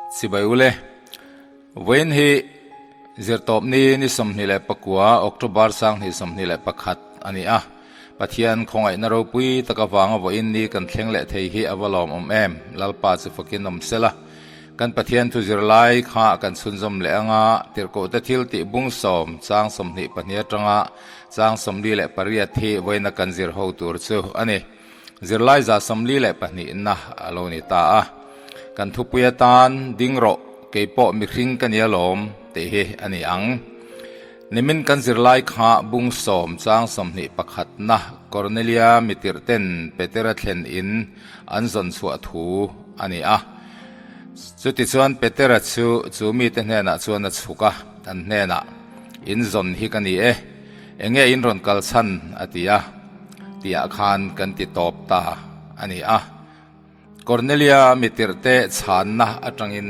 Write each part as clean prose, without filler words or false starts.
Chibai ule, Vawiin hi Zirtawpni ni 29, October 2021 a ni a. Pathian khawngaihna ropui tak avanga vawiin ni kan thleng leh thei hi a va lawmawm em? Lalpa chu fakin awm sela. Kan Pathian thu zirlai kha kan chhunzawm leh anga tirhkohte thil tih bung sawm chang 22 atanga chang 48 hi vawiina kan zir ho tur chu a ni. Zirlai 42 na a lo ni ta a. Kan thupui atan ding rawh, kei pawh mihring ka nia lawm tih hi a ni ang. Nimin kan zirlai kha bung sawm chang 21 na Cornelia mitirh ten Petera thlen in an zawn chhuah thu a ni a. Chutichuan Petera chu chu mite hnenah chuan a chhuk a, an hnenah, In zawn hi ka ni e, enge in rawn kal chhan? a ti a, tihah khan kan ti tawp ta a ni a. Cornelia mitirhte chhanna atangin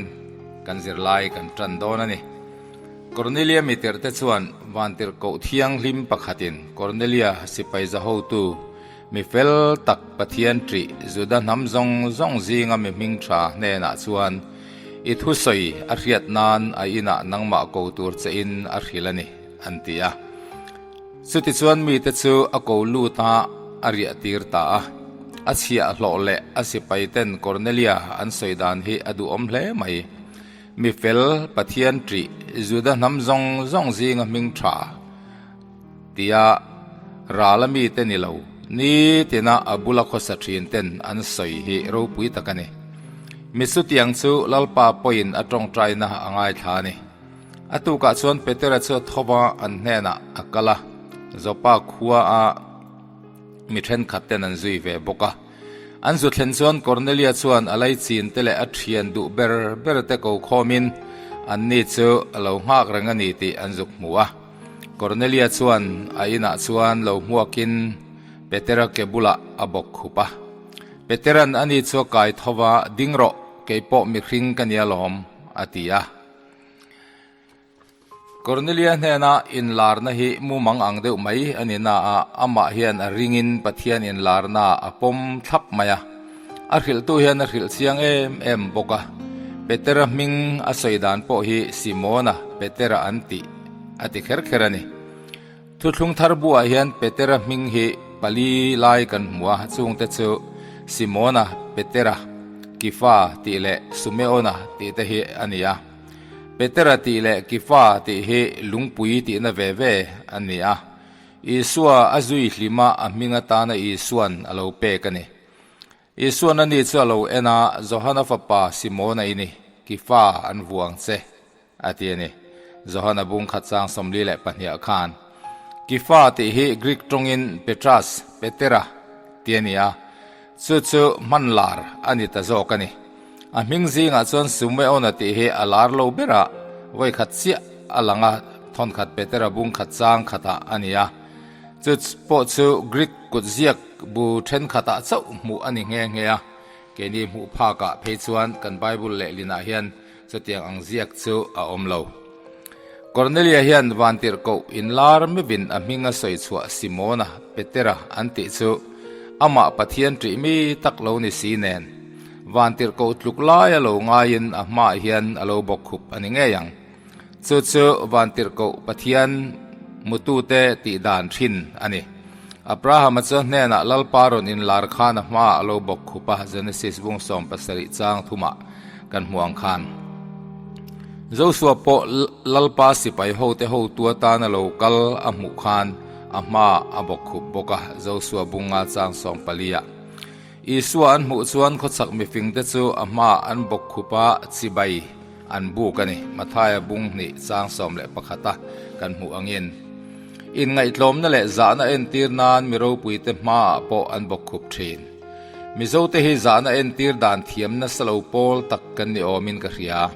kan zirlai kan tan dawn a ni. Cornelia mitirhte chuan vantirhkoh thianghlim pakhatin Cornelia sipai zahotu mi fel tak Pathian ṭih Juda hnam zawng zawng zinga mi hming ṭha hnenah chuan i thusawi a hriat nan a inah nangmah ko tur che in a hrilh a ni, an ti a. Chutichuan mite chu a ko lut a, a riah tir ta a. A chhiah hlawh leh a sipaiten Cornelia an sawi dan hi a duhawm hle mai. Mi fel, Pathian ṭih, Juda hnam zawng zawng zinga hming ṭha tia ral a mite ni lo, nitina a bula khawsa ṭhin ten an sawi hi ropui tak a ni. Mi chutiang chu Lalpa pawhin a ṭawngṭaina a ngaithla a ni. A tukah chuan Petera chu a tho va, an hnenah a kal a, Joppa khua a mi thenkhat ten an zui ve bawk a. An zu thlen chuan Kornelia chuan a laichin te leh a thian duh ber ber te ko khawmin anni chu a lo nghak reng a ni tih an zuk hmu a. Kornelia chuan a inah chuan lo hmuakin Petera ke bulah a bawk khup a. Peteran ani chu a kai tho va, Ding rawh, kei pawh mihring ka nia lawm, a ti a. Cornelia hnena inlarna hi mumang ang deuh mai a ni na a, amah hian a ringin Pathian inlarna a pawm thlap mai a. A hrilhtu hian a hrilh chiang em em bawk a. Petera hming a sawi dan pawh hi Simona Petera an tih a ti kher kher a ni. Thuthlung thar buah hian Petera hming hi pali lai kan hmu a, chungte chu Simona, Petera, Kifa tih leh Sumeona tih te hi a ni a. Petera tih leh Kifa tih hi lungpui tihna ve ve a ni a. Isua a zui hlima a hming atana Isuan a lo pek a ni. Isuan ani chu a lo en a, Johana fapa Simona i ni, Kifa an vuang che. A ti a ni. Johana bung khat chang 42 khan Kifa tih hi Greek tawngin Petras, Petera, ti a ni a, chu chu hman lar a ni ta zawk a ni. A hming zingah chuan Sumeona tih hi a lar lo ber a, vawi khat chiah a lang a, thawnkhat Petera bung khat chang khatah a ni a. Chu pawh chu Greek kutziak bu thenkhatah chauh hmuh a ni nghe nghe a. Keini hmuh phakah phei chuan kan Bible lehlinah hian Chutiang ang ziak chu a awm lo. Cornelia hian vantirhkoh inlar mevin a hming a sawi chhuah Simona, Petera an tih chu amah Pathian ṭih mi tak lo ni si nen, vantirhkoh tluk lai a lo ngaiin a hmaah hian a lo bawk khup a ni ngei ang. Chu chu vantirhkoh Pathian mutute tih dan thin a ni. Abrahama chu a hnenah Lalpa rawn inlar khan a hmaah a lo bawk khup a, Genesis bung 70 chang thumah. Kan hmu ang khan Joshua pawh Lalpa sipai hote hotu atana lo kal a hmuh khan a hma a bawk khup bawk a, Joshua bunga chang 14 ah. Isua an hmuh chuan khawchhak mifingte chu a hma an bawk khup a, chibai an buk a ni. Mathaia bung hnih chang 11 a kan hmuh angin. Inngaihtlawmna leh zahna entir nan mi ropuite hmaah pawh an bawk khup thin. Mizote hi zahna entir dan thiam nasa lo pawl tak kan ni awmin ka hria.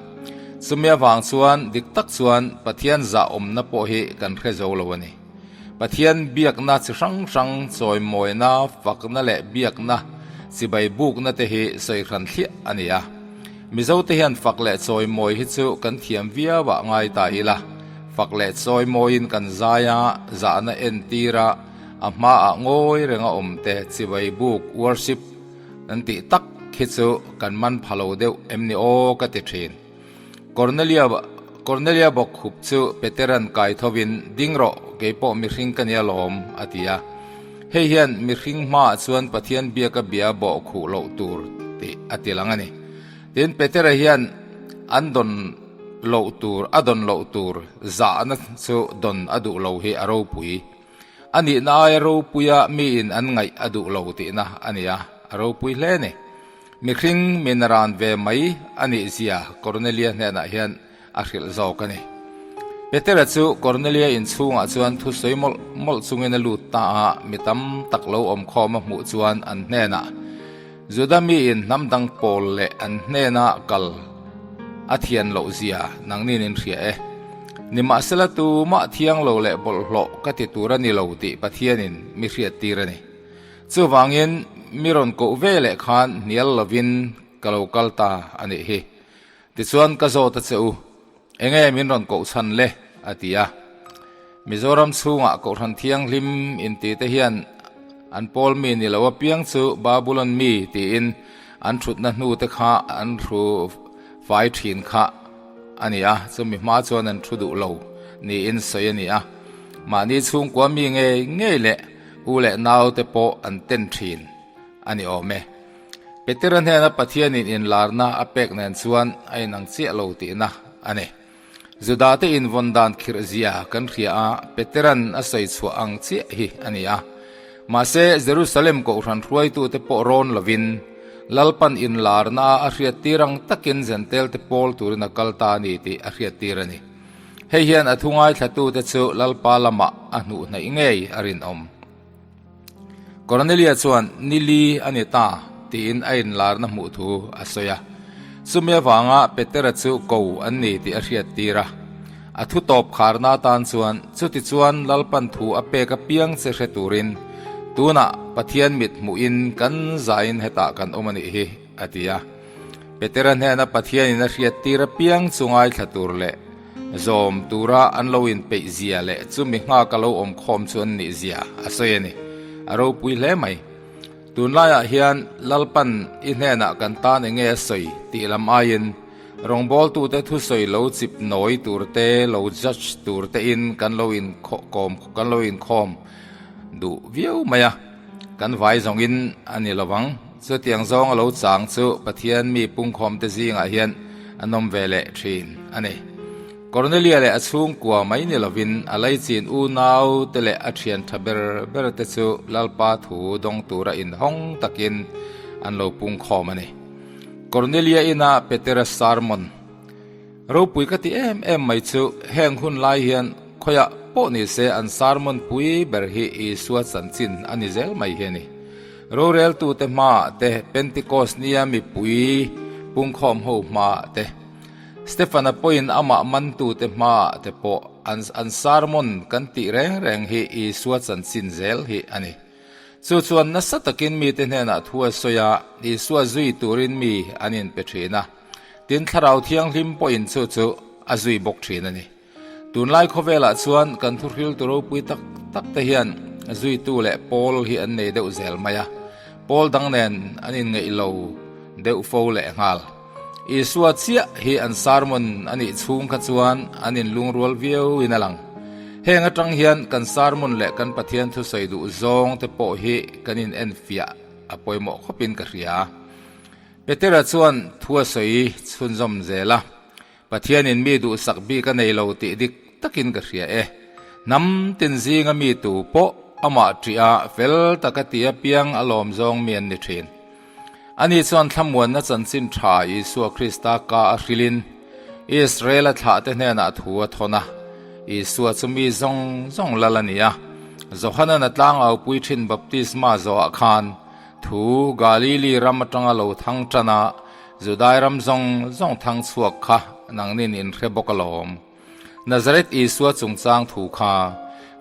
Chumi avang chuan dik tak chuan Pathian zah awmna pawh hi kan hre zo lo a ni. Pathian biakna chi hrang hrang chawimawina, fakna leh biakna, chibai bukna te hi sawi hran thliah a ni a. Mizote hian fak leh chawimawi hi chu kan thiam viau ah ngai ta ila. Fak leh chawimawiin kan zai a, zahna entir a, A hmaah ngawi renga awm te chibai buk, worship, an tih tak khi chu kan man pha lo deuh em ni aw ka ti thin. Kornelia Kornelia bawkkhup chu Petera'n kai thovin, Ding rawh, kei pawh mihring ka nia lawm, a ti a. Hei hian mihring hmaah chuan Pathian biaka bia bawh khuh loh tur tih a ti lang a ni. Tin, Petera hian an dawn loh tur, a dawn loh tur zahna chu dawn a duh lo hi a ropui. A nihna aia ropuia miin an ngaih a duh lo tihna a ni a, a ropui hle a ni. Mihring min ran ve mai a nih zia Kornelia hnenah hian a hrilh zawk a ni. Petera chu Kornelia inchhungah chuan thu sawi mawlh mawlh chungin a lut ta a, mi tam tak lo awm khawm a hmuh chuan an hnenah, Juda miin hnam dang pawl leh an hnena kal a thian loh zia nangnin in hria e. Nimahsela tumah thiang lo leh bawlhhlawh ka ti tur a ni lo tih Pathianin mi hriattir a ni. Chuvangin mi rawn koh ve leh khan hnial lovin ka lo kal ta a nih hi. Tichuan ka zawt a che u, enge min rawn koh chhan le? a ti a. Mizoram chhungah Kohhran Thianghlim inti te hian an pawl mi ni lo apiang chu Babulon mi tiin an thutna hnu te kha an hru fai thin kha a ni a, chumi hma chuan an thu duh lo niin sawi a ni a. Mahni chhungkua mi ngei ngei leh u leh nau te pawh an ten thin a ni awm e. Petera hnena Pathianin inlarna a pek nen chuan a inang chiah lo tihna a ni. Judate invawn dan khirh zia kan hria a, Petera'n a sawi chhuah ang chiah hi a ni a. Mahse, Jerusalem kohhran hruaitute pawh rawn lovin, Lalpan inlarna a hriattir ang takin Zentelte pawl turin a kal ta a ni tih a hriattir a ni. Hei hian a thu ngaithlatute chu Lalpa lamah a hnuh hnaih ngei a rinawm. Kornelia chuan, Ni li a ni ta, tiin a inlarna hmuh thu a sawi a. Chumi avanga Petera chu ko an ni tih a hriattir a. A thu tawp kharna atan chuan, Chutichuan Lalpan thu a pek apiang che hre turin tunah Pathian mit hmuhin kan zain hetah kan awm a nih hi, a ti a. Petera hnena Pathianin a hriattir apiang chu ngaithla tur leh Zawm tura an lo inpeih zia leh chumi nghak a lo awm khawm chu an nih zia a sawi a ni. A ropui hle mai. Tunlaiah hian Lalpan i hnenah kan tan enge a sawi tih lam aiin rawngbawltute thusawi lo chip nawi tur te, lo judge tur tein kan lo inkhawm kan lo inkhawm duh viau mai a. Kan vai zawngin a ni lo vang. Chutiang zawng a lo chang chu Pathian mi pungkhawmte zingah hian an awm ve leh thin a ni. Kornelia leh a chhungkua mai ni lovin a laichin unau te leh a thian tha ber ber te chu Lalpa thu dawng tura inhawng takin an lo pungkhawm a ni. Kornelia ina Petera sermon. Ropui ka ti em em mai chu heng hun lai hian khawiah pawh ni se an sermon pui ber hi Isua chanchin a ni zel mai hi a ni. Roreltute hmaah te, Pentecost nia mipui pungkhawm ho hmaah te, Stefana pawhin amah mantute hmaah te pawh an an sermon kan tih reng reng hi Isua chanchin zel hi a ni. Chu chuan nasa takin mite hnenah thu a sawi a, Isua zui turin mi an inpe thin a. Tin, Thlarau Thianghlim pawhin chu chu a zui bawk thin a ni. Tunlai khawvelah chuan kan thuhriltu ropui tak tak te hian zuitu leh pawl hi an nei deuh zel mai a, pawl dang nen an inngeih lo deuh fo leh nghal. Isua chiah hi an sermon a nih chhung kha chuan an inlungrual viau in a lang. Heng atang hian kan sermon leh kan Pathian thusawi duh zawng te pawh hi kan inenfiah a pawimawh khawpin ka hria. Petera chuan thu a sawi chhunzawm zel a, Pathianin mi duhsak bik a nei lo tih dik takin ka hria e. Hnam tin zinga mi tu pawh amah ṭih a, fel taka ti apiang a lawm zawng mi an ni ṭhin. Ani chuan thlamuanna chanchin ṭha Isua Krista ka a hrilhin Israela thlahte hnenah thu a thawn a. Isua chu mi zawng zawng lal a ni a. Johana'n a tlangaupui ṭhin baptisma zawhah khan Thu Galili ram atanga lo thang tan a, Judai ram zawng zawng thang chhuak kha nangnin in hre bawk alawm. Nazareth Isua chungchang thu kha,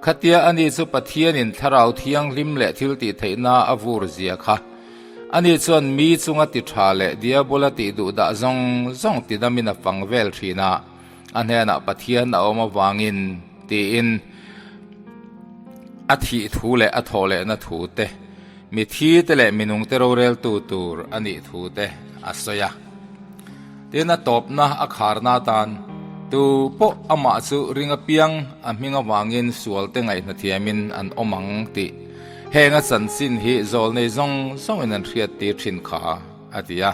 khatia ani chu Pathianin Thlarau Thianghlim leh thil tih theihna a vur zia kha, ani chuan mi chunga ti tha leh Diabola tih duh dah zawng zawng tidamin a fang vel thin a, a hnenah Pathian a awm avangin tiin a thih thu leh a thawh lehna thu te, Mithi te leh minung te roreltu tur a nih thu te a sawi a. Tin a tawpna a kharna atan tu pawh amah chu ring apiang a hming avangin sualte ngaihnathiamin an awm ang tih heng a chanchin hi zawlnei zawng zawngin an hriattir thin kha a ti a.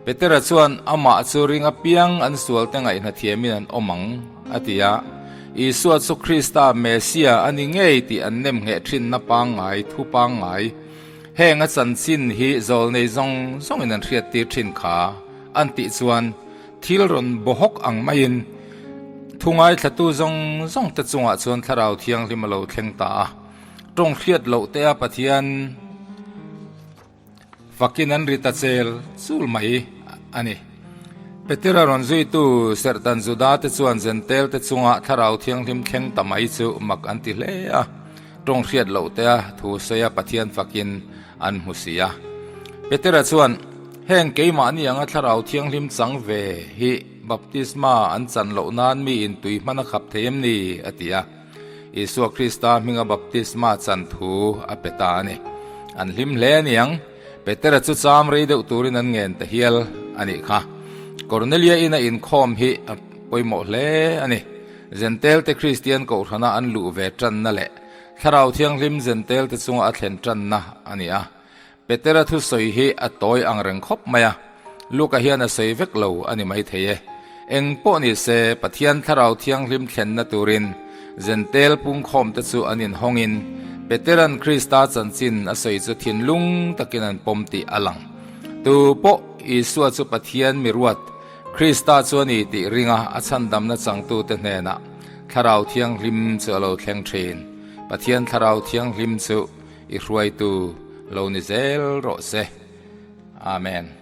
Petera chuan amah chu ring apiang an sualte ngaihnathiamin an awm ang a ti a. Isua chu Krista Messia a ni ngei tih an nemngheh thinna pangngai thu pangngai Heng a chanchin hi zawlnei zawng zawngin an hriattir thin kha an tih chuan thil rawn bawhawk ang maiin thu ngaithlatu zawng zawng te chungah chuan Thlarau Thianghlim a lo thleng ta a. Tawng hriat loh te a Pathian fakin an ri ta chel chul mai a ni. Petera rawn zuitu Serhtan Juda te chuan Zentel te chunga Thlarau Thianghlim thleng ta mai chu mak an ti hle a. Tawng hriat loh te a thu sawi a Pathian fakin an hmu si a. Petera chuan, Heng keimahni anga Thlarau Thianghlim chang ve hi baptisma an chan loh nan mi in tui hman a khap thei em ni? a ti a. Isua Krista hminga baptisma chan thu a pe ta a ni. An hlim hle a niang. Petera chu cham rei deuh turin an ngen ta hial a nih kha. Kornelia ina inkhawm hi a pawimawh hle a ni. Zentelte Kristian Kohhrana an luh ve tanna leh Thlarau Thianghlim Zentelte chunga a thlen tanna a ni a. Petera thusawi hi a tawi ang reng khawp mai a, Luka hian a sawi vek lo a ni maithei e. Eng pawh ni se, Pathian Thlarau Thianghlim thlenna turin Zentel pungkhawmte chu an inhawngin Peteran Krista chanchin a sawi chu thinlung takin an pawm tih a lang. Tu pawh Isua chu Pathian mi ruat Krista chu a ni tih ringa a chhandamna changtute hnenah Thlarau Thianghlim chu a lo thleng thin. Pathian Thlarau Thianghlim chu i hruaitu lo ni zel rawh se. Amen.